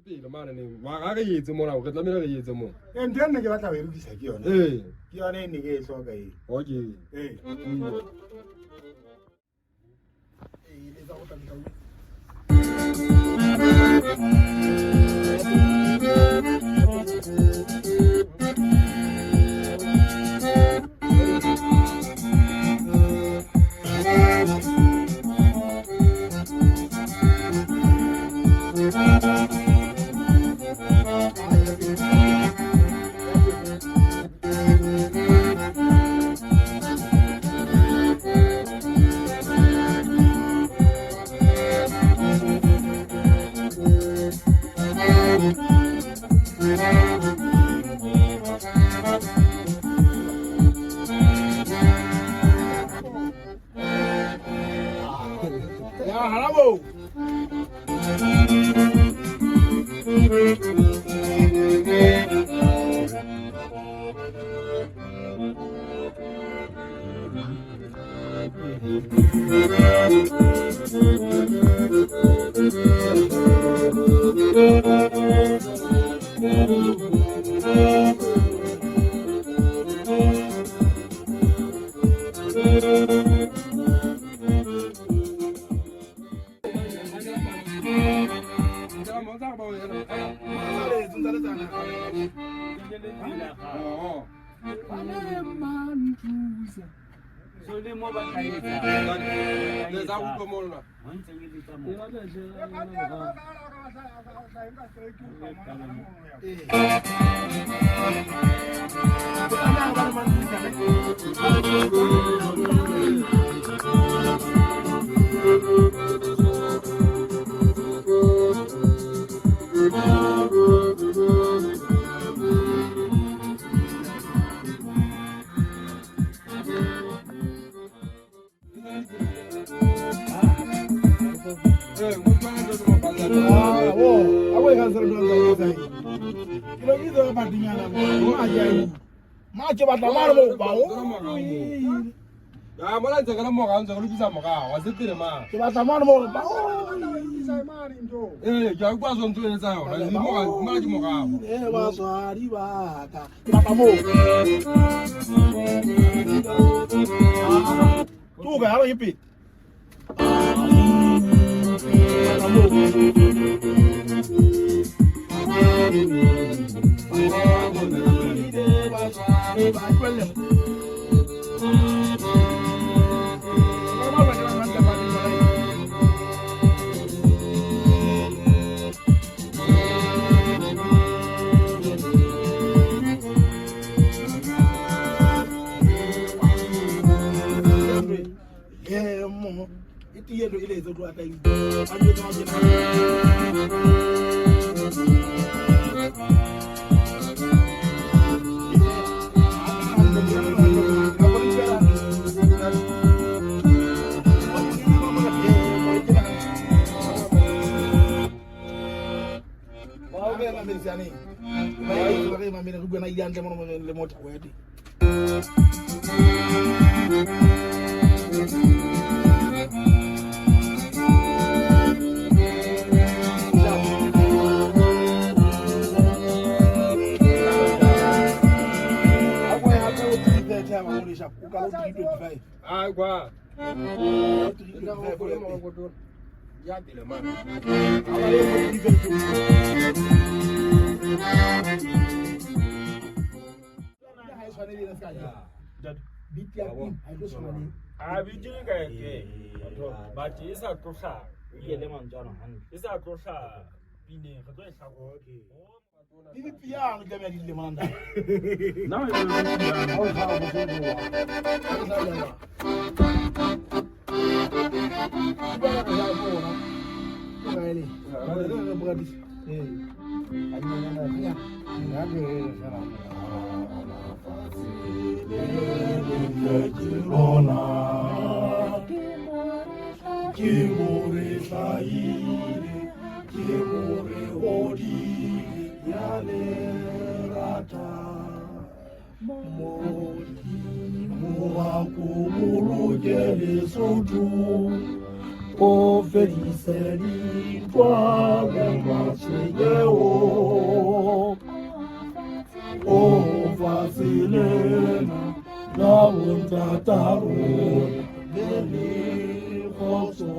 pele mane neng wa ga re etse mona re tlamehile re etse mo e ntho e nne ke batla go e lokisa ke yone ee ke yone e ne ke e hloka e okay ee Ya, harabo. Mache batla mare mo ba o. Ya mola ntse re le morao ntse re lokisa morao wa se pele mane. Ke batla mare mo ba o. Ee, ke a utlwa so ntse o etsa yona. Ke morao, mara ke morao. Eh baswadi ba ka. Ke batla mo. Tuka ha ke pele. Batla mo. Ba tlohelle mo. Eh, mo e tiye ntho e le etse tloa tla e a di etsa ke Ai kwa. Ya pele mane. A bitše ka ke. But e sa tloga. E sa tloga pineng re tlo e hlakola. Le dipiano tlameha di lle mona. Nna e le piano. Ke mo re hlahile, ke mo re hodile, ya le rata. Modimo wa ko boloke Lesotho. O fedise dintwa le matshwenyeho. O fatshe lena la bontata rona le le kgotso.